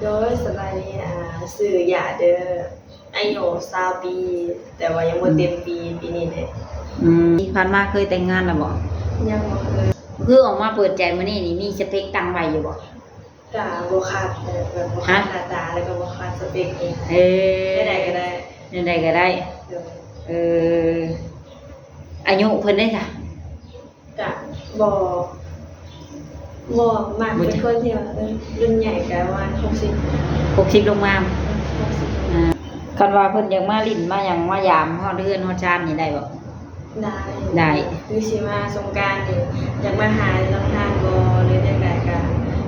ໂດຍ ສະບາຍດີ ອາ ຊື່ຢາເດີ ອາຍຸຊາວປີ ແຕ່ວ່າຍັງບໍ່ເຕັມປີ ອືມ ປີນີ້ເດ້. ອືມ ທີ່ຜ່ານມາເຄີຍແຕ່ງງານແລ້ວບໍ່? ຍັງບໍ່ເຄີຍ. ຄືອອກມາເປີດໃຈມື້ນີ້ນີ້ ມີສະເປັກຕັ້ງໄວ້ຢູ່ບໍ່? ກະບໍ່ຂັດ ແບບ ແບບບໍ່ຂັດ ຮະ? ໜ້າຕາ ແລ້ວກໍບໍ່ຂັດສະເປັກເອງ. ເອີ ແນວໃດກໍໄດ້ ແນວໃດກໍໄດ້. ໂດຍ. ເອີ ອາຍຸເພິ່ນເດ້ຊະ? ກະບໍ່ ບໍ່ມັກເປັນຄົນທີ່ວ່າ ເອີ ລຸ້ນໃຫຍ່ ກະປະມານຫົກສິບ ຫົກສິບລົງມາ. ຫົກສິບລົງມາ. ອາ ຄັນວ່າເພິ່ນຢາກມາຫຼິ້ນມາຫຍັງມາຢາມຮອດເຮືອນຮອດຊານນີ້ໄດ້ບໍ່? ໄດ້ ໄດ້. ຄືຊິມາສົງການນີ້ ຢາກມາຫາຢູ່ນຳທາງບໍ່ ຫຼືຈັ່ງໃດກະ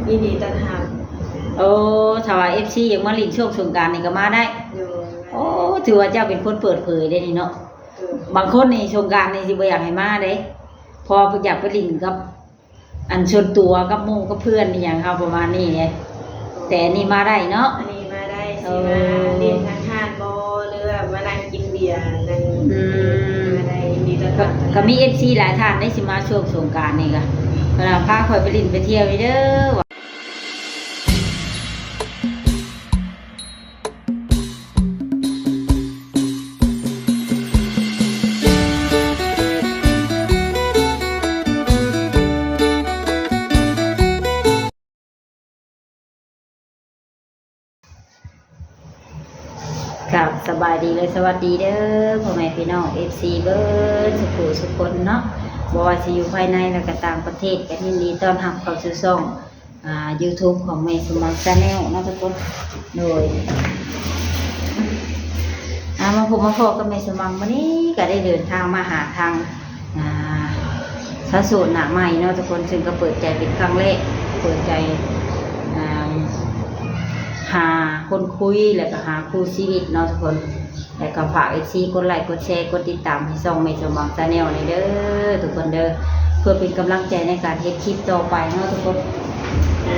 ຍິນດີຕ້ອນຮັບ. ໂອ້ ຖ້າວ່າເອັຟຊີຢາກມາຫຼິ້ນຊ່ວງສົງການນີ້ກໍມາໄດ້. ໂດຍ. ໂອ້ ຖືວ່າເຈົ້າເປັນຄົນເປີດເຜີຍເດ້ນີ້ເນາະ. ໂດຍ. ບາງຄົນນີ້ສົງການນີ້ຊິບໍ່ຢາກໃຫ້ມາເດ້ ເພາະວ່າຢາກໄປຫຼິ້ນກັບ ອັນສ່ວນຕົວກັບໝູ່ກັບເພື່ອນອີ່ຫຍັງເຮົາປະມານນີ້ເດ້. ແຕ່ອັນນີ້ມາໄດ້ເນາະ ອັນນີ້ມາໄດ້. ເອີ ຊິມາຫຼິ້ນທາງຮ້ານບໍ່ ຫຼືວ່າມານັ່ງກິນເບຍ ນັ່ງ ອືມ ມາໄດ້ ຍິນດີຕ້ອນຮັບ. ກໍມີເອັຟຊີຫຼາຍທ່ານໄດ້ຊິມາຊ່ວງສົງການນີ້ກໍ ເວລາພາຂ້ອຍໄປຫຼິ້ນໄປທ່ຽວເດີ. ກາບສະບາຍດີ ແລະ ສະຫວັດດີເດີ ພໍ່ແມ່ພີ່ນ້ອງເອັຟຊີເບິດສຸຂູສຸຄົນເນາະ ບໍ່ວ່າຊິຢູ່ພາຍໃນ ແລະ ກະຕ່າງປະເທດ ກະຍິນດີຕ້ອນຮັບເຂົ້າສູ່ຊ່ອງ ອ່າ ຢູທູບຂອງແມ່ສົມຫວັງແຊນແນວເນາະທຸກຄົນ. ໂດຍ ອ່າ ມາພົບມາພໍ້ກັບແມ່ສົມຫວັງມື້ນີ້ ກະໄດ້ເດີນທາງມາຫາທາງ ອ່າ ສາວໂສດໜ້າໃໝ່ເນາະທຸກຄົນ ຊຶ່ງກະເປີດໃຈເປັນຄັ້ງແລກ ເປີດໃຈ ອ່າ ຫາຄົນຄຸຍ ແລະ ກະຫາຄູ່ຊີວິດເນາະທຸກຄົນ. ແລະກໍຝາກເອັຟຊີກົດໄລກົດແຊ ກົດຕິດຕາມໃຫ້ຊ່ອງແມ່ສົມຫວັງແຊນແນວນີ້ເດີທຸກຄົນເດີ ເພື່ອເປັນກຳລັງໃຈໃນການເຮັດຄລິບຕໍ່ໄປເນາະທຸກຄົນ. ເອີ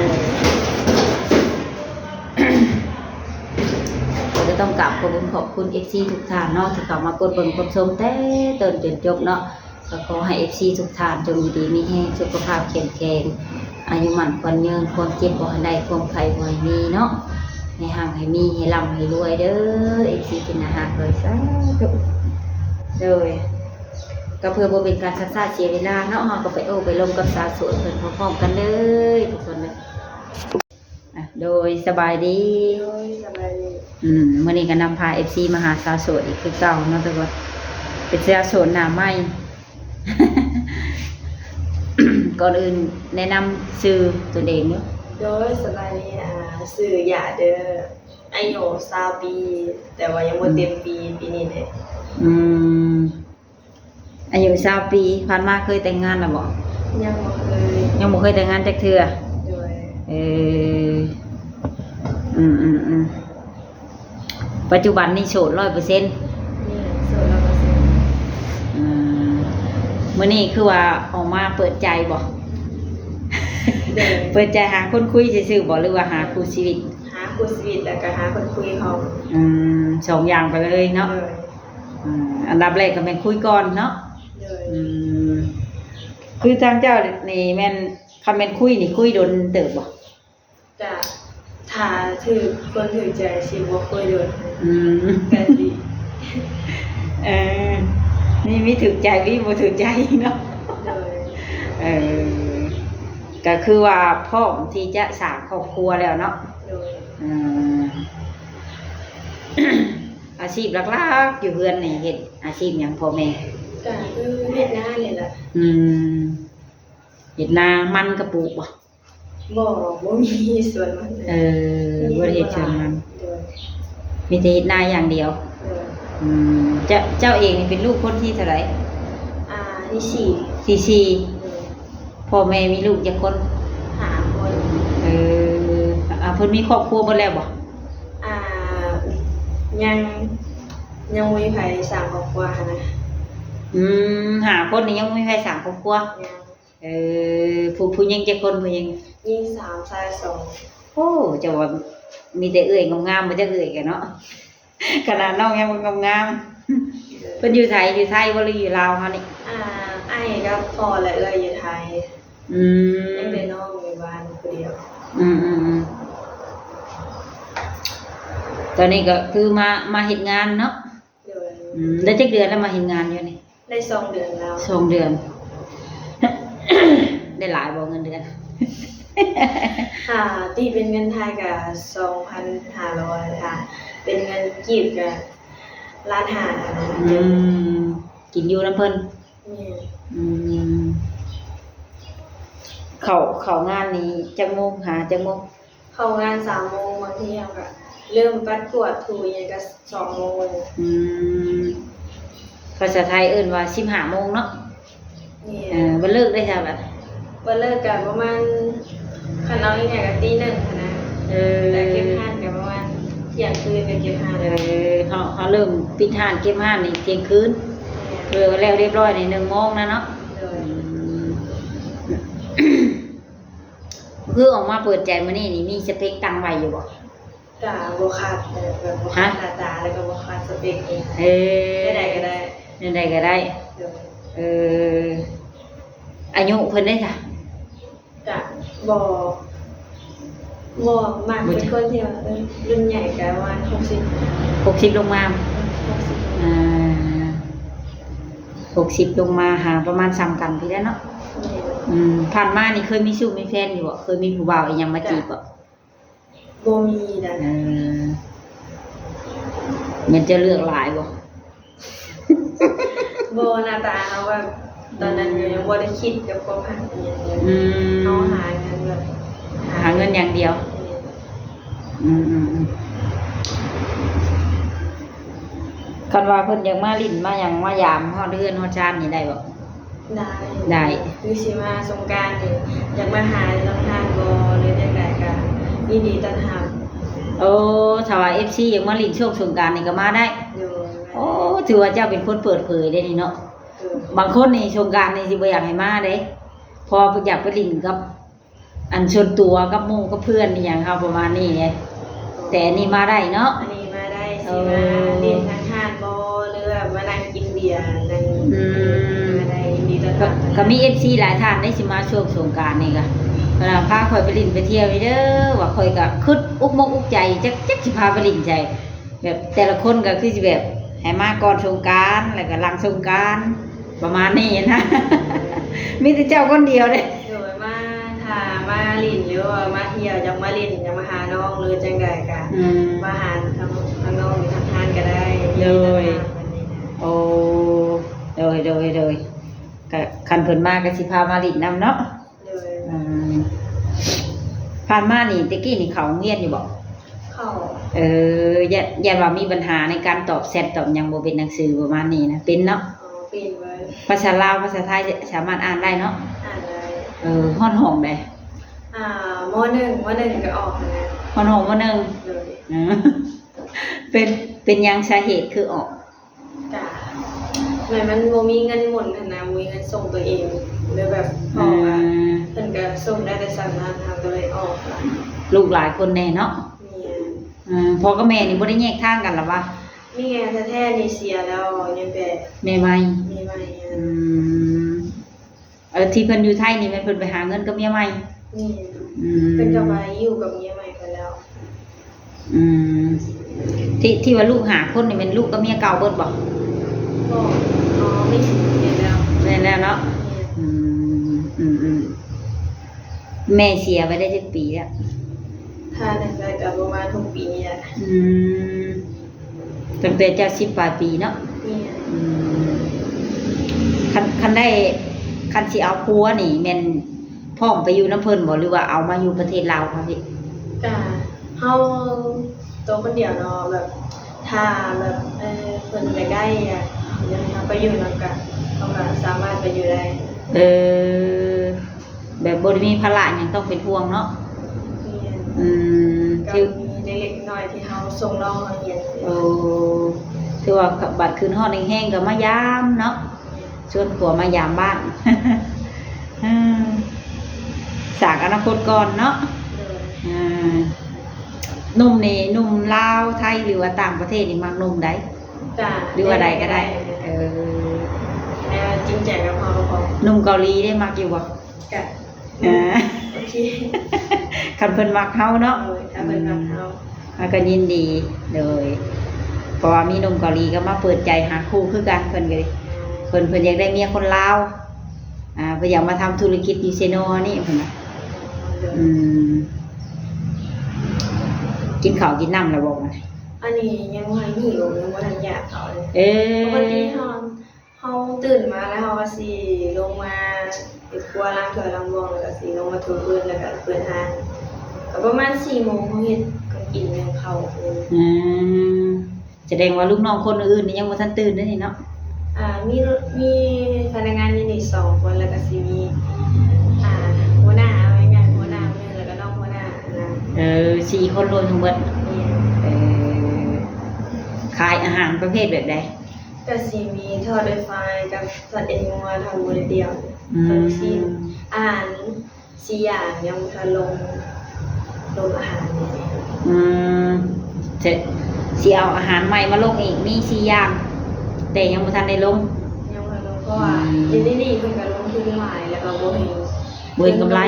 ກໍຈະຕ້ອງກາບຂອບຄຸນຂອບຄຸນເອັຟຊີທຸກທ່ານເນາະ ທີ່ເຂົ້າມາກົດເບິ່ງກົດຊົມແຕ່ຕົ້ນຈົນຈົບເນາະ. ກໍຂໍໃຫ້ເອັຟຊີທຸກທ່ານຈົ່ງຢູ່ດີມີແຮງ ສຸຂະພາບເຂັ້ມແຂງ ອາຍຸໝັ້ນຂວັນຍືນ ຄວາມເຈັບບໍ່ໃຫ້ໄດ້ ຄວາມໄຂ້ບໍ່ໃຫ້ມີເນາະ ໃຫ້ຮັ່ງໃຫ້ມີ ໃຫ້ລ່ຳໃຫ້ລວຍເດີ ເອັຟຊີທີ່ໜ້າຮັກເອີຍ ສາທຸ. ໂດຍ ກໍເພື່ອບໍ່ເປັນການຊັກຊ້າເສຍເວລາເນາະ ເຮົາກໍໄປໂອ້ໄປລົມກັບສາວໂສດເພິ່ນພ້ອມໆກັນເລີຍທຸກຄົນເດີ. ອ່ະ ໂດຍ ສະບາຍດີ. ໂດຍ ສະບາຍດີ. ອືມ ມື້ນີ້ກໍນຳພາເອັຟຊີມາຫາສາວໂສດອີກຄືເກົ່າເນາະ ແຕ່ວ່າເປັນສາວໂສດໜ້າໃໝ່. ກ່ອນອື່ນແນະນຳຊື່ຕົນເອງເນາະ. ໂດຍ ສະບາຍດີ ອາ ຊື່ຢາເດີ ອາຍຸຊາວປີ ແຕ່ວ່າຍັງບໍ່ເຕັມປີ ອືມ ປີນີ້ເດ້. ອືມ ອາຍຸຊາວປີ ຜ່ານມາເຄີຍແຕ່ງງານແລ້ວບໍ່? ຍັງບໍ່ເຄີຍ ຍັງບໍ່ເຄີຍແຕ່ງງານຈັກເທື່ອ. ໂດຍ. ເອີ ອືມໆໆ ປັດຈຸບັນນີ້ໂສດຮ້ອຍເປີເຊັນ. ແມ່ນ ໂສດຮ້ອຍເປີເຊັນ. ອືມ ມື້ນີ້ຄືວ່າອອກມາເປີດໃຈບໍ່? ໂດຍ. ເປີດໃຈຫາຄົນຄຸຍຊື່ໆບໍ່ ຫຼືວ່າຫາຄູ່ຊີວິດ? ຫາຄູ່ຊີວິດ ແລ້ວກໍຫາຄົນຄຸຍພ້ອມ. ອືມ ສອງຢ່າງໄປເລີຍເນາະ. ໂດຍ. ອືມ ອັນດັບແລກກໍແມ່ນຄຸຍກ່ອນເນາະ. ໂດຍ. ອືມ ຄືທາງເຈົ້ານີ້ແມ່ນ ຄັນແມ່ນຄຸຍນີ້ຄຸຍດົນເຕີບບໍ່? ກະຖ້າຖືກຄົນຖືກໃຈຊິບໍ່ຄ່ອຍດົນ. ອືມ ກະຊິ ເອີ ມີ ມີຖືກໃຈ ມີບໍ່ຖືກໃຈເນາະ. ໂດຍ. ເອີ ກະຄືວ່າພ້ອມທີ່ຈະສ້າງຄອບຄົວແລ້ວເນາະ. ໂດຍ. ອືມ ອາຊີບຫຼັກໆຢູ່ເຮືອນນີ້ເຮັດອາຊີບຫຍັງພໍ່ແມ່? ກະຄືເຮັດນານີ້ແຫຼະ. ອືມ ເຮັດນາ ມັນກະປູກບໍ່? ບໍ່ ບໍ່ມີສວນມັນ. ເອີ ບໍ່ໄດ້ເຮັດສວນມັນ. ໂດຍ. ມີແຕ່ເຮັດນາຢ່າງດຽວ. ໂດຍ. ອືມ ເຈົ້າ ເຈົ້າເອງນີ້ເປັນລູກຄົນທີເທົ່າໃດ? ອ່າ ທີສີ່. ທີສີ່. ໂດຍ. ພໍ່ແມ່ມີລູກຈັກຄົນ? ຫ້າຄົນ. ເອີ ອ່າ ເພິ່ນມີຄອບຄົວເບິດແລ້ວບໍ່? ອ່າ ຍັງ ຍັງບໍ່ມີໃຜສ້າງຄອບຄົວຫັ້ນນະ. ອືມ ຫ້າຄົນນີ້ຍັງບໍ່ມີໃຜສ້າງຄອບຄົວ? ຍັງ. ເອີ ຜູ້ ຜູ້ຍິງຈັກຄົນ? ຜູ້ຍິງຍິງສາມ ຊາຍສອງ. ໂອ້ ເຈົ້າວ່າມີແຕ່ເອື້ອຍງາມໆ ບໍ່ຈັກເອື້ອຍກັນເນາະ. ຂະໜາດນ້ອງຍັງບໍ່ງາມໆ. ເພິ່ນຢູ່ໃສ? ຢູ່ໄທບໍ່ ຫຼືຢູ່ລາວເຮົານີ້? ອ່າ ອ້າຍກັບພໍ່ ແລະ ເອື້ອຍຢູ່ໄທ. ອືມ ຍັງແຕ່ນ້ອງຢູ່ບ້ານຜູ້ດຽວ. ອືມໆໆ. ຕອນນີ້ກໍຄືມາ ມາເຮັດງານເນາະ. ໂດຍ. ອືມ ໄດ້ຈັກເດືອນແລ້ວມາເຮັດງານຢູ່ນີ້? ໄດ້ສອງເດືອນແລ້ວ. ສອງເດືອນ. ໄດ້ຫຼາຍບໍ່ເງິນເດືອນ? ຖ້າຕີເປັນເງິນໄທກໍສອງພັນຫ້າຮ້ອຍ ຖ້າເປັນເງິນກີບກໍລ້ານຫ້າ. ອືມ ກິນຢູ່ນຳເພິ່ນ. ແມ່ນ. ອືມ ເຂົ້າ ເຂົ້າງານນີ້ຈັກໂມງ ຫາຈັກໂມງ? ເຂົ້າງານສາມໂມງ ບາງທີເຮົາກໍເລີ່ມປັດກວາດຖູຫຍັງກໍສອງໂມງ. ອືມ ພາສາໄທເອີ້ນວ່າສິບຫ້າໂມງເນາະ. ແມ່ນ. ເອີ ບັດເລີກໄດ້ຊະບັດ? ບັດເລີກກໍປະມານ ຄັນເອົາງ່າຍໆກໍຕີໜຶ່ງຫັ້ນນະ. ເອີ ແຕ່ເກັບຮ້ານກໍປະມານທ່ຽງຄືນກໍເກັບຮ້ານ. ເອີ ເຮົາ ເຮົາເລີ່ມປິດຮ້ານເກັບຮ້ານນີ້ທ່ຽງຄືນ. ແມ່ນ. ເພື່ອແລ້ວຮຽບຮ້ອຍນີ້ໜຶ່ງໂມງນະເນາະ. ໂດຍ. ອືມ ຄືອອກມາເປີດໃຈມື້ນີ້ນີ້ ມີສະເປັກຕັ້ງໄວ້ຢູ່ບໍ່? ກະບໍ່ຂາດ ແບບບໍ່ຂາດ ຮະ? ໜ້າຕາ ແລ້ວກໍບໍ່ຂາດສະເປັກເອງ. ເອີ ແນວໃດກໍໄດ້. ແນວໃດກໍໄດ້. ໂດຍ. ເອີ ອາຍຸເພິ່ນເດ້ຊະ? ກະບໍ່ ບໍ່ມັກ ບໍ່ ເປັນຄົນທີ່ວ່າ ເອີ ລຸ້ນໃຫຍ່ກະປະມານຫົກສິບ ຫົກສິບລົງມາ. ຫົກສິບ ອ່າ ຫົກສິບລົງມາ ຫາປະມານສ່ຳກັນພີ້ແຫຼະເນາະ. ແມ່ນ. ອືມ ຜ່ານມານີ້ເຄີຍມີຊູ້ມີແຟນຢູ່ບໍ່? ເຄີຍມີຜູ້ບ່າວອີ່ຫຍັງມາຈີບບໍ່? ກະ ບໍ່ມີໃດ. ເອີ ແມ່ນເຈົ້າເລືອກຫຼາຍບໍ່? ບໍ່ ໜ້າຕາເຮົາແບບ ຕອນນັ້ນກໍຍັງບໍ່ໄດ້ຄິດກັບຄວາມຮັກອີ່ຫຍັງເລີຍ. ອືມ ເຮົາຫາເງິນແບບ ຫາເງິນຢ່າງດຽວ. ແມ່ນ. ອືມໆໆ ຄັນວ່າເພິ່ນຢາກມາຫຼິ້ນມາຫຍັງມາຢາມຮອດເຮືອນຮອດຊານນີ້ໄດ້ບໍ່? ໄດ້ ໄດ້. ຄືຊິມາສົງການນີ້ ຢາກມາຫາຢູ່ນຳຮ້ານບໍ່ ຫຼືຈັ່ງໃດກໍຍິນດີຕ້ອນຮັບ. ໂອ້ ຖ້າວ່າເອັຟຊີຢາກມາຫຼິ້ນຊ່ວງສົງການນີ້ກໍມາໄດ້. ໂດຍ. ໂອ້ ຖືວ່າເຈົ້າເປັນຄົນເປີດເຜີຍເດ້ນີ້ເນາະ. ໂດຍ. ບາງຄົນນີ້ສົງການນີ້ຊິບໍ່ຢາກໃຫ້ມາເດ້ ເພາະວ່າຢາກໄປຫຼິ້ນກັບ ອັນສ່ວນຕົວກັບໝູ່ກັບເພື່ອນອີ່ຫຍັງເຮົາປະມານນີ້ເດ້. ແຕ່ອັນນີ້ມາໄດ້ເນາະ. ອັນນີ້ມາໄດ້ ເອີ ຊິມາຫຼິ້ນທາງຮ້ານບໍ່ ຫຼືວ່າມານັ່ງກິນເບຍ ນັ່ງ ອືມ ມາໄດ້ ຍິນດີຕ້ອນຮັບ. ກໍມີເອັຟຊີຫຼາຍທ່ານໄດ້ຊິມາຊ່ວງສົງການນີ້ກະ ເອີ ພາຂ້ອຍໄປຫຼິ້ນໄປທ່ຽວເດີ ວ່າຂ້ອຍກະຄຶດອຸກມົກອຸກໃຈ ຈັກ ຈັກຊິພາໄປຫຼິ້ນໃສ. ແບບແຕ່ລະຄົນກໍຄືຊິແບບໃຫ້ມາກ່ອນສົງການ ແລ້ວກໍຫຼັງສົງການ ປະມານນີ້ນະ. ມີແຕ່ເຈົ້າຄົນດຽວເດ້. ໂດຍ ມາ ຖ້າມາຫຼິ້ນ ຫຼືວ່າມາທ່ຽວ ຢາກມາຫຼິ້ນ ຢາກມາຫານ້ອງ ຫຼືຈັ່ງໃດກໍ ອືມ ມາຫາທາງ ທາງນ້ອງຢູ່ທາງຮ້ານກໍໄດ້. ໂດຍ. ໂອ້ ໂດຍ ໂດຍ ໂດຍ. ກະຄັນເພິ່ນມາກໍຊິພາມາຫຼິ້ນນຳເນາະ. ໂດຍ. ອືມ ຜ່ານມານີ້ ແຕ່ກີ້ນີ້ເຂົ້າໂຮງຮຽນຢູ່ບໍ່? ເຂົ້າ. ເອີ ຢ້ານ ຢ້ານວ່າມີບັນຫາໃນການຕອບແຊັດຕອບຫຍັງ ບໍ່ເປັນໜັງສືປະມານນີ້ນະ ເປັນເນາະ? ອໍ ເປັນເບິດ. ພາສາລາວ ພາສາໄທ ສາມາດອ່ານໄດ້ເນາະ? ອ່ານໄດ້. ເອີ ຮອດຫ້ອງໃດ? ອ່າ ມໍໜຶ່ງ ມໍໜຶ່ງກໍອອກຫັ້ນນະ. ຮອດຫ້ອງມໍໜຶ່ງ? ໂດຍ. ເອີ ເປັນ ເປັນຫຍັງສາເຫດຄືອອກ? ກະແມ່ນມັນບໍ່ມີເງິນໝູນຫັ້ນນະ ບໍ່ມີເງິນສົ່ງຕົວເອງ ແລ້ວແບບ ອືມ ພໍ່ວ່າເພິ່ນກະສົ່ງໄດ້ແຕ່ສ່ຳນັ້ນ ເຮົາກໍເລີຍອອກ. ລູກຫຼາຍຄົນແດ່ເນາະ? ແມ່ນ. ອືມ ພໍ່ກັບແມ່ນີ້ບໍ່ໄດ້ແຍກທາງກັນລະວະ? ແມ່ແທ້ໆນີ້ເສຍແລ້ວ ຍັງແຕ່ແມ່ໃໝ່. ແມ່ໃໝ່. ອືມ. ເອີ ທີ່ເພິ່ນຢູ່ໄທນີ້ແມ່ນເພິ່ນໄປຫາເງິນກັບເມຍໃໝ່? ແມ່ນ. ອືມ ເພິ່ນກໍໄປຢູ່ກັບເມຍໃໝ່ເພິ່ນແລ້ວ. ອືມ ທີ່ ທີ່ວ່າລູກຫ້າຄົນນີ້ແມ່ນລູກກັບເມຍເກົ່າເບິດບໍ່? ບໍ່. ອໍ ແມ່ນແລ້ວ. ແມ່ນແລ້ວເນາະ. ແມ່ນ. ອືມ ອືມໆ ແມ່ເສຍໄປໄດ້ຈັກປີແລ້ວ? ຖ້ານັບໄດ້ກໍປະມານຫົກປີນີ້ແຫຼະ. ອືມ ຕັ້ງແຕ່ເຈົ້າສິບປາຍປີເນາະ? ແມ່ນ. ອືມ ຄັນ ຄັນໄດ້ ຄັນຊິເອົາຜົວນີ້ແມ່ນພ້ອມໄປຢູ່ນຳເພິ່ນບໍ່ ຫຼືວ່າເອົາມາຢູ່ປະເທດລາວເຮົາພີ້? ກະເຮົາໂຕຄົນດຽວເນາະ ແບບ ຖ້າແບບ ເອີ ເພິ່ນຢາກໄດ້ ຢາກ ຢາກໃຫ້ເຮົາໄປຢູ່ນຳກະ ເຮົາກະສາມາດໄປຢູ່ໄດ້. ເອີ ແບບບໍ່ໄດ້ມີພາລະຫຍັງຕ້ອງເປັນຫ່ວງເນາະ? ແມ່ນ. ອືມ ກໍ ຖື ມີເລັກໆນ້ອຍໆທີ່ເຮົາສົ່ງນ້ອງເຮົາຮຽນ. ໂອ້ ຖືວ່າບັດຄືນຮອດແຮງໆກໍມາຢາມເນາະ ແມ່ນ. ຊວນຜົວມາຢາມບ້ານ ເອີ ສ້າງອະນາຄົດກ່ອນເນາະ. ໂດຍ. ເອີ ໜຸ່ມນີ້ ໜຸ່ມລາວ ໄທ ຫຼືວ່າຕ່າງປະເທດນີ້ມັກໜຸ່ມໃດ? ກະ ຫຼືວ່າໃດກໍໄດ້. ເອີ ແຕ່ວ່າຈິງໃຈກັບເຮົາກໍພໍ. ໜຸ່ມເກົາຫຼີເດ້ ມັກຢູ່ບໍ່? ກະ ເອີ ໂອເຄ ຄັນເພິ່ນມັກເຮົາເນາະ. ໂດຍ ຖ້າເພິ່ນມັກເຮົາ. ອ່າ ກໍຍິນດີ ໂດຍ ເພາະວ່າມີໜຸ່ມເກົາຫຼີກໍມາເປີດໃຈຫາຄູ່ຄືກັນ ເພິ່ນກໍ ເພິ່ນ ເພິ່ນຢາກໄດ້ເມຍຄົນລາວ ອ່າ ເພິ່ນຢາກມາທຳທຸລະກິດຢູ່ເຊໂນນີ້ ເພິ່ນວ່າ. ອືມ ກິນເຂົ້າກິນນ້ຳແລ້ວບໍ່? ອັນນີ້ຍັງບໍ່ທັນຫິວ ຍັງບໍ່ທັນຢາກເຂົ້າເລີຍ. ເອີ ປົກກະຕິເຮົາ ເຮົາຕື່ນມາແລ້ວເຮົາກໍຊິລົງມາເຮັດຄົວ ລ້າງຖ້ວຍລ້າງບ່ວງ ແລ້ວກໍຊິລົງມາຖູພື້ນ ແລ້ວກໍເປີດຮ້ານ ກໍປະມານສີ່ໂມງ ເຮົາເຮັດ ກໍກິນໜຶ່ງເຂົ້າ. ອືມ ສະແດງວ່າລູກນ້ອງຄົນອື່ນໆນີ້ຍັງບໍ່ທັນຕື່ນເດ້ນີ້ເນາະ? ອ່າ ມີ ມີພະນັກງານຢູ່ນີ້ສອງຄົນ ແລ້ວກໍຊິມີ ອ່າ ຫົວໜ້າ ເອົາງ່າຍໆ ຫົວໜ້າຄົນໜຶ່ງ ແລ້ວກໍນ້ອງຫົວໜ້ານະ. ເອີ ສີ່ຄົນລວມທັງເບິດ. ແມ່ນ. ເອີ ຂາຍອາຫານປະເພດແບບໃດ? ກະຊິມີທອດໄວໄຟກັບທອດເອັນງົວ ທອດໝູແດດດຽວ ອືມ ກັບລູກຊີ້ນ. ອາຫານສີ່ຢ່າງຍັງບໍ່ທັນລົງ ລົງອາຫານ. ອືມ ຊິ ຊິເອົາອາຫານໃໝ່ມາລົງອີກ ມີສີ່ຢ່າງ ແຕ່ຍັງບໍ່ທັນໄດ້ລົງ. ຍັງບໍ່ທັນລົງ ເພາະວ່າ ອືມ ຢູ່ໃນນີ້ເພິ່ນກະລົງທຶນຫຼາຍ ແລ້ວກະບໍ່ເຫັນ ບໍ່ເຫັນກຳໄລ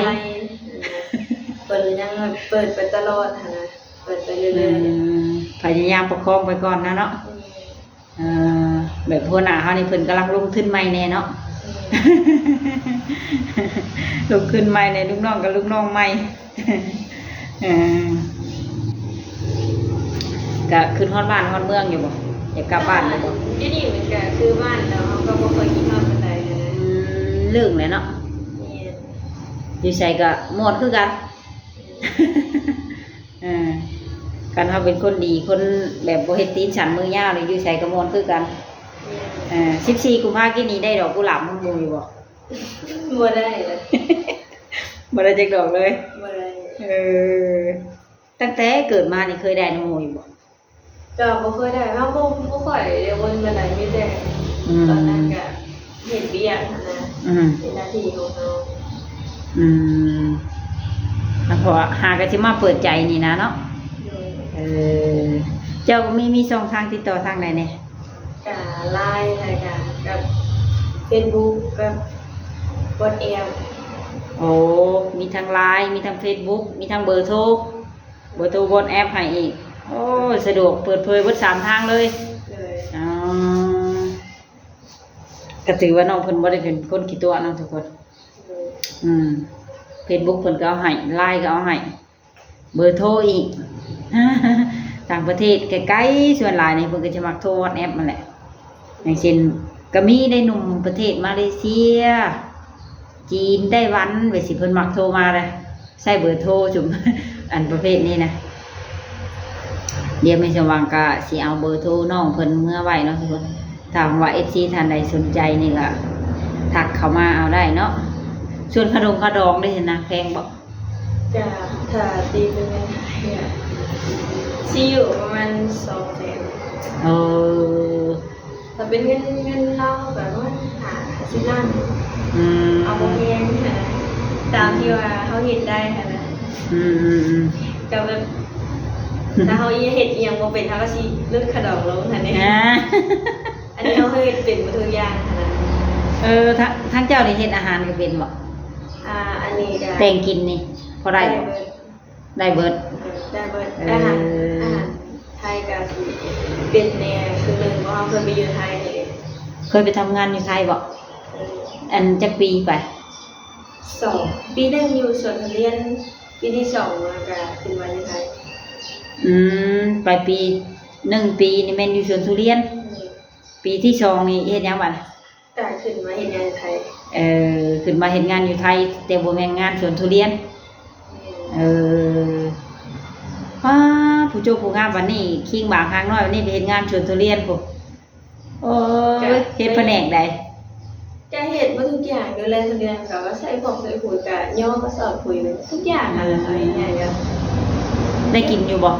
ເພິ່ນຍັງເປີດໄປຕະຫຼອດຫັ້ນນະ ເປີດໄປເລື້ອຍໆ. ອືມ ພະຍາຍາມປະຄອງໄປກ່ອນນະເນາະ. ແມ່ນ. ເອີ ແບບຫົວໜ້າເຮົານີ້ເພິ່ນກຳລັງລົງທຶນໃໝ່ແດ່ເນາະ. ແມ່ນ. ລົງທຶນໃໝ່ແດ່ ລູກນ້ອງກັບລູກນ້ອງໃໝ່. ເອີ ກະຄິດຮອດບ້ານຮອດເມືອງຢູ່ບໍ່? ຢາກກັບບ້ານຢູ່ບໍ່? ຢູ່ນີ້ມັນກະຄືບ້ານແລ້ວ ເຮົາກໍບໍ່ຄ່ອຍຄິດຮອດປານໃດນະ. ອືມ ລຶ້ງແຫຼະເນາະ. ແມ່ນ. ຢູ່ໃສກໍມ່ວນຄືກັນ. ເອີ ຄັນເຮົາເປັນຄົນດີ ຄົນແບບບໍ່ເຮັດຕີນສັ້ນມືຍາວນີ້ ຢູ່ໃສກໍມ່ວນຄືກັນ. ເອີ ສິບສີ່ກຸມພາກີ້ນີ້ໄດ້ດອກກຸຫຼາບນຳໝູ່ຢູ່ບໍ່? ບໍ່ໄດ້ເລີຍ. ບໍ່ໄດ້ຈັກດອກເລີຍ? ບໍ່ໄດ້. ເອີ ຕັ້ງແຕ່ເກີດມານີ້ເຄີຍໄດ້ນຳໝູ່ຢູ່ບໍ່? ກໍບໍ່ເຄີຍໄດ້ ເຮົາບໍ່ ບໍ່ຄ່ອຍໄດ້ວົນປານໃດ ມີແຕ່ ອືມ ຕອນນັ້ນກະເຮັດວຽກຫັ້ນນະ ອືມ ເປັນໜ້າທີ່ຂອງເຮົາ. ອືມ ເພາະຫາກໍຊິມາເປີດໃຈນີ້ນະເນາະ. ໂດຍ. ເອີ ເຈົ້າມີ ມີຊ່ອງທາງຕິດຕໍ່ທາງໃດແດ່? ກະ LINE ແລ້ວກະ ກັບ Facebook ກັບ WhatsApp. ໂອ້ ມີທັງ LINE ມີທັງ Facebook ມີທັງເບີໂທ. ເບີໂທ WhatsApp ໃຫ້ອີກ. ໂອ້ຍ ສະດວກ ເປີດເຜີຍເບິດສາມທາງເລີຍ. ໂດຍ. ອໍ ກໍຖືວ່ານ້ອງເພິ່ນບໍ່ໄດ້ເປັນຄົນຂີ້ຕົວະເນາະທຸກຄົນ. ໂດຍ. ອືມ Facebook ເພິ່ນກໍເອົາໃຫ້ LINE ກໍເອົາໃຫ້ ເບີໂທອີກ. ຕ່າງປະເທດໄກໆ ສ່ວນຫຼາຍນີ້ເພິ່ນກໍຈະມັກໂທ WhatsApp ຫັ້ນແຫຼະ. ຢ່າງເຊັ່ນ ກໍມີໄດ້ໜຸ່ມປະເທດມາເລເຊຍ ຈີນ ໄຕ້ຫວັນ ແບບຊີ້ ເພິ່ນມັກໂທມາເດ້ ໃຊ້ເບີໂທຈຸມ ອັນປະເພດນີ້ນະ. ດຽວແມ່ສົມຫວັງກະຊິເອົາເບີໂທນ້ອງເພິ່ນເມືອໄວ້ເນາະທຸກຄົນ. ຖ້າຫາກວ່າ ເອັຟຊີ ທ່ານໃດສົນໃຈນີ້ກະທັກເຂົ້າມາເອົາໄດ້ເນາະ. ສ່ວນຂະດົງຂະດອງເດ້ຫັ້ນນະ ແພງບໍ່? ກະຖ້າຕີເປັນເງິນໄທກະຊິຢູ່ປະມານສອງແສນ. ເອີ ຖ້າເປັນເງິນ ເງິນລາວກະປະມານຫ້າສິບລ້ານ. ອືມ ເອົາບໍ່ແພງຫັ້ນນະ ຕາມທີ່ວ່າເຮົາເຮັດໄດ້ຫັ້ນນະ. ອືມໆໆ ກະແບບ ຖ້າເຮົາເຮັດອີ່ຫຍັງບໍ່ເປັນ ເຮົາກະຊິຫຼຸດຂະດອງລົງຫັ້ນເດ້. ອ່າ ອັນນີ້ເຮົາເຮັດເປັນໝົດທຸກຢ່າງຫັ້ນນະ. ເອີ ທາງ ທາງເຈົ້ານີ້ເຮັດອາຫານກໍເປັນບໍ່? ອ່າ ອັນນີ້ກະ ແຕ່ງກິນນີ້ພໍໄດ້ບໍ່? ໄດ້ເບິດ. ໄດ້ເບິດ. ເອີ ໄດ້ເບິດ. ເອີ ອາຫານ ອາຫານໄທກະຊິເປັນແດ່ ຄືໜຶ່ງ ເພາະເຮົາເຄີຍໄປຢູ່ໄທເດ້. ເຄີຍໄປທຳງານຢູ່ໄທບໍ່? ເອີ ອັນຈັກປີໄປ? ສອງ ປີໜຶ່ງຢູ່ສວນທຸລຽນ ປີທີສອງມາກະຂຶ້ນມາຢູ່ໄທ. ອືມ ໄປປີໜຶ່ງປີນີ້ແມ່ນຢູ່ສວນທຸລຽນ. ອືມ ປີທີສອງນີ້ເຮັດຫຍັງບາດ? ກະຂຶ້ນມາເຮັດງານຢູ່ໄທ. ເອີ ຂຶ້ນມາເຮັດງານຢູ່ໄທ ແຕ່ບໍ່ແມ່ນງານສວນທຸລຽນ. ແມ່ນ. ເອີ ປ້າ ຜູ້ໂຈຜູ້ງາມບາດນີ້ ຄີງບາງຄາງນ້ອຍບາດນີ້ ໄປເຮັດງານສວນທຸລຽນພຸ້ນ. ໂອ້ຍ ກະ ເຮັດພະແນກໃດ? ກະເຮັດໝົດທຸກຢ່າງ ດູແລທຸລຽນ ກະວ່າໃສ່ຜົກໃສ່ປຸຍ ກະຍໍກະສອບປຸຍ ທຸກຢ່າງຫັ້ນແຫຼະ. ເອົາງ່າຍໆ ກະ ໄດ້ກິນຢູ່ບໍ່?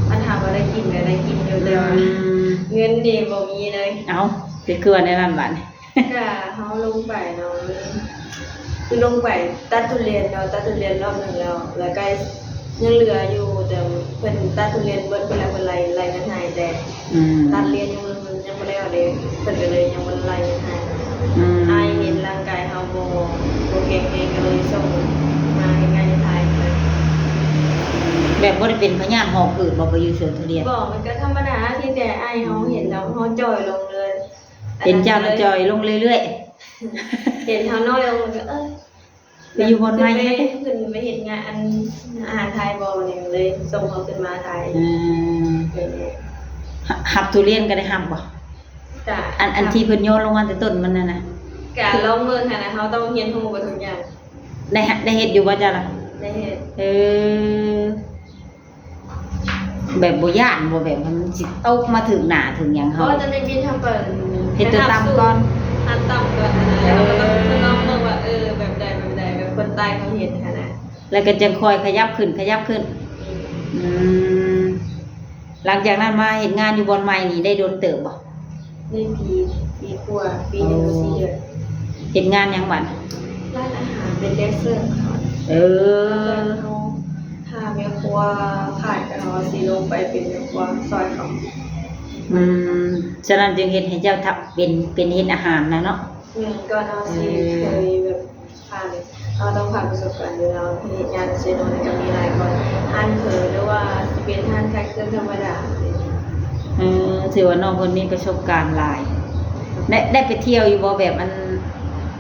ຄັນຖາມວ່າໄດ້ກິນກະໄດ້ກິນຢູ່ ແຕ່ວ່າ ອືມ ເງິນນີ້ບໍ່ມີເລີຍ. ເອົ້າ ເຮັດຄືວ່າແນວນັ້ນບາດນີ້? ກະເຮົາລົງໄປເນາະ ຄືລົງໄປຕັດທຸລຽນເນາະ ຕັດທຸລຽນຮອບໜຶ່ງແລ້ວ ແລ້ວກະຍັງເຫຼືອຢູ່ ແຕ່ເພິ່ນຕັດທຸລຽນເບິດພຸ້ນແຫຼະ ເພິ່ນໄລ່ ໄລ່ເງິນໃຫ້ ແຕ່ ອືມ ຕັດລຽນຍັງ ຍັງບໍ່ແລ້ວເດ້ ເພິ່ນກະເລີຍຍັງບໍ່ໄດ້ໄລ່ເງິນໃຫ້. ອືມ ອ້າຍເຫັນຮ່າງກາຍເຮົາບໍ່ ບໍ່ແຂງແຮງ ກະເລີຍສົ່ງມາເຮັດງານຢູ່ໄທ. ແບບບໍ່ໄດ້ເປັນພະຍາດຫອບຫືດບໍ່ ໄປຢູ່ສວນທຸລຽນ? ບໍ່ ມັນກໍທຳມະດາ ພຽງແຕ່ອ້າຍເຮົາເຫັນແລ້ວເຮົາຈ່ອຍລົງເລີຍ. ເຫັນເຈົ້າແລ້ວຈ່ອຍລົງເລື້ອຍໆ. ເຫັນເຮົານ້ອຍລົງແລ້ວກໍ ເອີ ໄປຢູ່ບ່ອນໃໝ່ ຂຶ້ນໄປເຮັດງານ ອັນ ອາຫານໄທບໍ່ ຫຍັງ ເລີຍສົ່ງເຮົາຂຶ້ນມາໄທ. ອືມ ຮັບ ຮັບທຸລຽນກໍໄດ້ຮັບບໍ່? ກະ ອັນ ອັນທີ່ເພິ່ນໂຍນລົງມາແຕ່ຕົ້ນມັນນັ້ນນະ ກະລອງເບິ່ງຫັ້ນນະ ເຮົາຕ້ອງຮຽນຮູ້ເບິດທຸກຢ່າງ. ໄດ້ ໄດ້ເຮັດຢູ່ບໍ່ເຈົ້າລະ? ໄດ້ເຮັດ. ເອີ ແບບບໍ່ຢ້ານບໍ່ ແບບມັນຊິຕົກມາຖືກໜ້າຖືກຫຍັງເຮົາ? ບໍ່ ຕອນໄດ້ບິນເຮົາກໍເຮັດຕົວຕ່ຳກ່ອນ ຮັບຕ່ຳກ່ອນຫັ້ນນະ ແລ້ວເຮົາກໍຕ້ອງທົດລອງເບິ່ງວ່າ ເອີ ແບບໃດ ແບບໃດ ແບບຄົນໃຕ້ເຂົາເຮັດຫັ້ນນະ ແລ້ວກໍຈັ່ງຄ່ອຍຂະຫຍັບຂຶ້ນ ຂະຫຍັບຂຶ້ນ. ອືມ ອືມ ຫຼັງຈາກນັ້ນມາເຮັດງານຢູ່ບ່ອນໃໝ່ນີ້ໄດ້ດົນເຕີບບໍ່? ໄດ້ປີ ປີກວ່າ ປີໜຶ່ງກັບສີ່ເດືອນ. ເຮັດງານຫຍັງບັດ? ຮ້ານອາຫານ ເປັນແດນເຊີເຂົາ. ເອີ ເຮົາ ຖ້າແມ່ຄົວຂາດກໍເຮົາຊິລົງໄປເປັນແມ່ຄົວຊ່ອຍເຂົາ. ອືມ ສະນັ້ນຈຶ່ງເຮັດໃຫ້ເຈົ້າເປັນ ເປັນເຮັດອາຫານນະເນາະ. ແມ່ນ ກ່ອນເຮົາຊິ ເອີ ເຄີຍແບບ ຜ່ານ ເຮົາຕ້ອງຜ່ານປະສົບການຢູ່ແລ້ວ. ເຮັດງານເຊໂນນີ້ກໍມີຫຼາຍບ່ອນ ຮ້ານເຜີ ຫຼືວ່າຊິເປັນຮ້ານຂາຍເຄື່ອງທຳມະດາ. ເອີ ຖືວ່ານ້ອງເພິ່ນມີປະສົບການຫຼາຍ. ໄດ້ ໄດ້ໄປທ່ຽວຢູ່ບໍ່? ແບບອັນ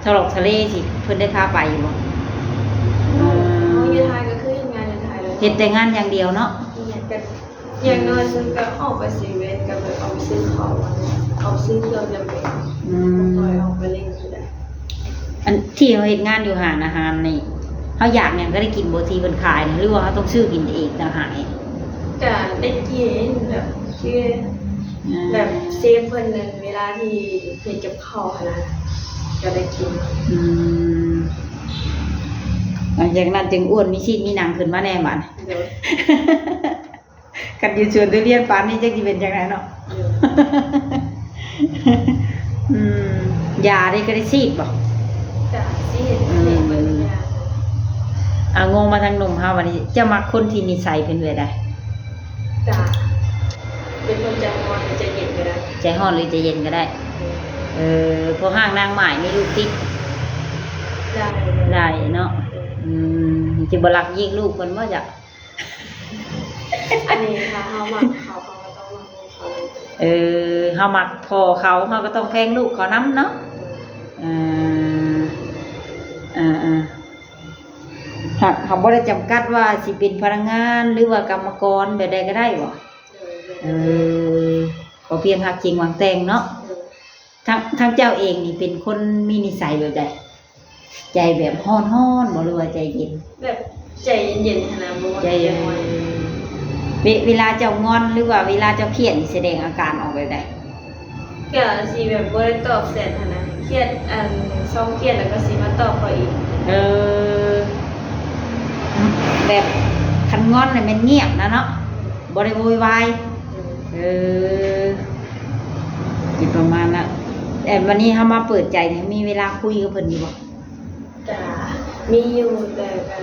ທະເລາະທະເລຊິ ເພິ່ນໄດ້ພາໄປຢູ່ບໍ່? ເອີ ເຮົາຢູ່ໄທກໍຄືເຮັດງານຢູ່ໄທເລີຍ. ເຮັດແຕ່ງານຢ່າງດຽວເນາະ. ແມ່ນ ກໍ ຢ່າງໜ້ອຍສຸດກໍອອກໄປເຊເວັ່ນ ກໍແບບອອກໄປຊື້ເຂົ້າ ອອກຊື້ເຄື່ອງຈຳເປັນ. ອືມ ບໍ່ຄ່ອຍອອກໄປຫຼິ້ນເທົ່າໃດ. ອັນທີ່ເຮົາເຮັດງານຢູ່ຮ້ານອາຫານນີ້ ເຮົາຢາກຫຍັງກໍໄດ້ກິນບໍ່ ທີ່ເພິ່ນຂາຍນີ້ ຫຼືວ່າເຮົາຕ້ອງຊື້ກິນເອງຕ່າງຫາກ? ກໍໄດ້ກິນແບບ ຄື ອືມ ແບບເຊຟເພິ່ນນັ້ນ ເວລາທີ່ເຮັດກັບເຂົ້າຫັ້ນນະ ກໍໄດ້ກິນ. ອືມ ຫຼັງຈາກນັ້ນຈຶ່ງອ້ວນມີຊີດມີໜັງຂຶ້ນມາແດ່ບາດ. ໂດຍ. ຄັນຢູ່ສວນທຸລຽນປານນີ້ຈັກຊິເປັນຈັ່ງໃດເນາະ. ເອີ ອືມ ຢາເດ ກໍໄດ້ສີດບໍ່? ກະສີດ ອືມ ເຮັດເບິດທຸກຢ່າງ. ອາ ງົວມາທາງໜຸ່ມເຮົາບັດນີ້ ເຈົ້າມັກຄົນທີ່ນິໄສເປັນແບບໃດ? ກະເປັນຄົນໃຈຮ້ອນ ໃຈເຢັນກໍໄດ້. ໃຈຮ້ອນ ຫຼື ໃຈເຢັນກໍໄດ້. ເອີ ເອີ ພວກຮ້າງນາງໝ້າຍມີລູກຕິດ ໄດ້ ໄດ້ເນາະ. ເອີ ອືມ ຊິບໍ່ລັກຍິງລູກເພິ່ນບໍ່ຈັກ? ອັນນີ້ຖ້າເຮົາມັກເຂົາ ເຮົາກໍຕ້ອງມັກລູກເຂົາ. ເອີ ເຮົາມັກພໍ່ເຂົາ ເຮົາກໍຕ້ອງແພງລູກເຂົານຳເນາະ. ເອີ ເອີ ເອີ ຫາກ ຫາກບໍ່ໄດ້ຈຳກັດວ່າຊິເປັນພະນັກງານ ຫຼືວ່າກຳມະກອນແບບໃດກໍໄດ້ບໍ່? ໂດຍ ເອີ ຂໍພຽງຮັກຈິງຫວັງແຕ່ງເນາະ. ໂດຍ. ທາງ ທາງເຈົ້າເອງນີ້ເປັນຄົນມີນິໄສແບບໃດ? ໃຈແບບຮ້ອນໆບໍ່ ຫຼືວ່າໃຈເຢັນ? ແບບໃຈເຢັນໆຫັ້ນນະ ບໍ່ ໃຈເຢັນ. ເວ ເວລາເຈົ້າງອນ ຫຼືວ່າເວລາເຈົ້າຄຽດນີ້ ສະແດງອາການອອກແບບໃດ? ກະຊິແບບບໍ່ໄດ້ຕອບແຊດຫັ້ນນະ ຄຽດ ອັນ ຊອກຄຽດແລ້ວກໍຊິມາຕອບເຂົາອີກ. ເອີ ແບບຄັນງອນນີ້ແມ່ນງຽບນະເນາະ ບໍ່ໄດ້ໂວຍວາຍ. ເອີ ຊິປະມານນັ້ນ. ແຕ່ບັດນີ້ເຮົາມາເປີດໃຈນີ້ ມີເວລາຄຸຍກັບເພິ່ນຢູ່ບໍ່? ກະມີຢູ່ ແຕ່ກະ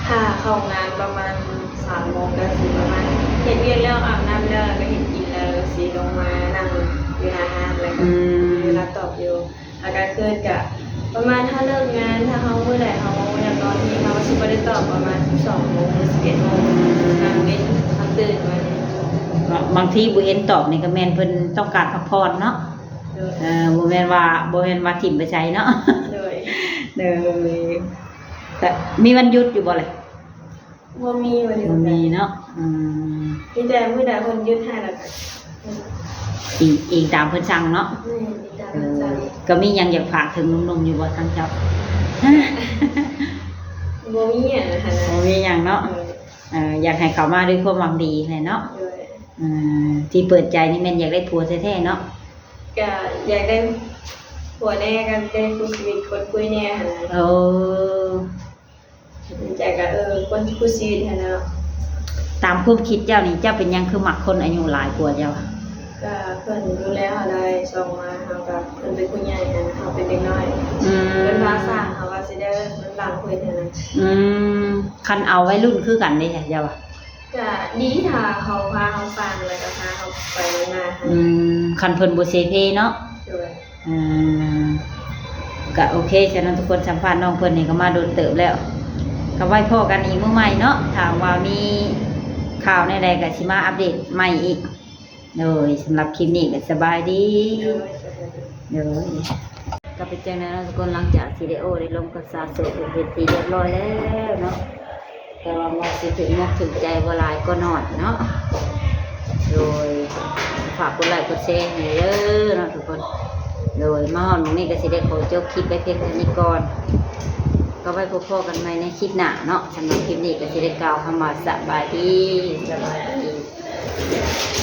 ຖ້າເຂົ້າງານປະມານສາມໂມງ ກະຊິປະມານເຮັດວຽກແລ້ວ ອາບນ້ຳແລ້ວ ແລ້ວກະເຮັດກິນແລ້ວ ກະຊິລົງມານັ່ງຢູ່ໜ້າຮ້ານ ແລ້ວກະ ອືມ ມີເວລາຕອບຢູ່. ອາ ກາງຄືນກະປະມານ ຖ້າເລີກງານ ຖ້າເຮົາມື້ໃດເຮົາຢາກນອນນີ້ ເຮົາກະຊິບໍ່ໄດ້ຕອບ ປະມານສິບສອງໂມງ ຫຼື ສິບເອັດໂມງ ກາງເວັນເຮົາຕື່ນມານີ້. ບາງທີບໍ່ເຫັນຕອບນີ້ກະແມ່ນເພິ່ນຕ້ອງການພັກຜ່ອນເນາະ. ໂດຍ. ເອີ ບໍ່ແມ່ນວ່າ ບໍ່ແມ່ນວ່າຖິ້ມໄປໃສເນາະ. ໂດຍ. ໂດຍ. ແຕ່ມີວັນຢຸດຢູ່ບໍ່ລະ? ບໍ່ມີວັນຢຸດ ບໍ່ມີເນາະ. ອືມ ມີແຕ່ມື້ໃດເພິ່ນຢຸດໃຫ້ແລ້ວກະ ອີງ ອີງຕາມເພິ່ນສັ່ງເນາະ. ແມ່ນ ອີງຕາມເພິ່ນສັ່ງ. ເອີ ກະມີຫຍັງຢາກຝາກເຖິງໜຸ່ມໆຢູ່ບໍ່ທາງເຈົ້າ? ບໍ່ມີຫຍັງຫັ້ນນະ ບໍ່ມີຫຍັງເນາະ. ເອີ ເອີ ຢາກໃຫ້ເຂົາມາດ້ວຍຄວາມຫວັງດີແຫຼະເນາະ. ໂດຍ. ເອີ ທີ່ເປີດໃຈນີ້ແມ່ນຢາກໄດ້ຜົວແທ້ໆເນາະ. ກະຢາກໄດ້ຜົວແດ່ ກະໄດ້ຄູ່ຊີວິດຄົນຄຸຍແດ່ຫັ້ນນະ. ໂອ້ ໃຈກະ ເອີ ຄົນຄູ່ຊີວິດຫັ້ນນະ. ຕາມຄວາມຄິດເຈົ້ານີ້ ເຈົ້າເປັນຫຍັງຄືມັກຄົນອາຍຸຫຼາຍກວ່າເຈົ້າ? ກະເພິ່ນດູແລເຮົາໄດ້ ສອງມາເຮົາກະ ເພິ່ນເປັນຜູ້ໃຫຍ່ຫັ້ນນະ ເຮົາເປັນເດັກນ້ອຍ. ອືມ ເພິ່ນພາສ້າງ ເຮົາກະຊິໄດ້ເບິ່ງຫຼັງເພິ່ນຫັ້ນນະ. ອືມ ຄັນເອົາໄວລຸ້ນຄືກັນເດ ເຈົ້າວ່າ? ກະດີ ຖ້າເຂົາພາເຮົາສ້າງ ແລ້ວກະພາເຮົາໄປນຳໜ້າຫັ້ນ. ອືມ ຄັນເພິ່ນບໍ່ເສເພເນາະ. ໂດຍ. ອືມ ກະໂອເຄຊັ້ນເນາະທຸກຄົນ. ສຳພາດນ້ອງເພິ່ນນີ້ກໍມາດົນເຕີບແລ້ວ ກໍໄວ້ພໍ້ກັນອີກມື້ໃໝ່ເນາະ ຖ້າຫາກວ່າມີຂ່າວແນວໃດກໍຊິມາອັບເດດໃໝ່ອີກ. ໂດຍ ສຳລັບຄລິບນີ້ກໍສະບາຍດີ. ໂດຍ ກໍເປັນຈັ່ງໃດເນາະທຸກຄົນ ຫຼັງຈາກທີ່ໄດ້ໂອ້ໄດ້ລົມກັບສາວໂສດເປັນທີ່ຮຽບຮ້ອຍແລ້ວເນາະ ກໍຫວັງວ່າຊິຖືກອົກຖືກໃຈບໍ່ຫຼາຍກໍໜ້ອຍເນາະ. ໂດຍ ຝາກກົດໄລກົດແຊໃຫ້ເດີເນາະທຸກຄົນ. ໂດຍ ມາຮອດໝ່ອງນີ້ກໍຊິໄດ້ຂໍຈົບຄລິບໄວ້ພຽງເທົ່ານີ້ກ່ອນ ກໍໄວ້ພົບພໍ້ກັນໃໝ່ໃນຄລິບໜ້າເນາະ. ສຳລັບຄລິບນີ້ກໍຊິໄດ້ກ່າວຄຳວ່າສະບາຍດີ ສະບາຍດີ.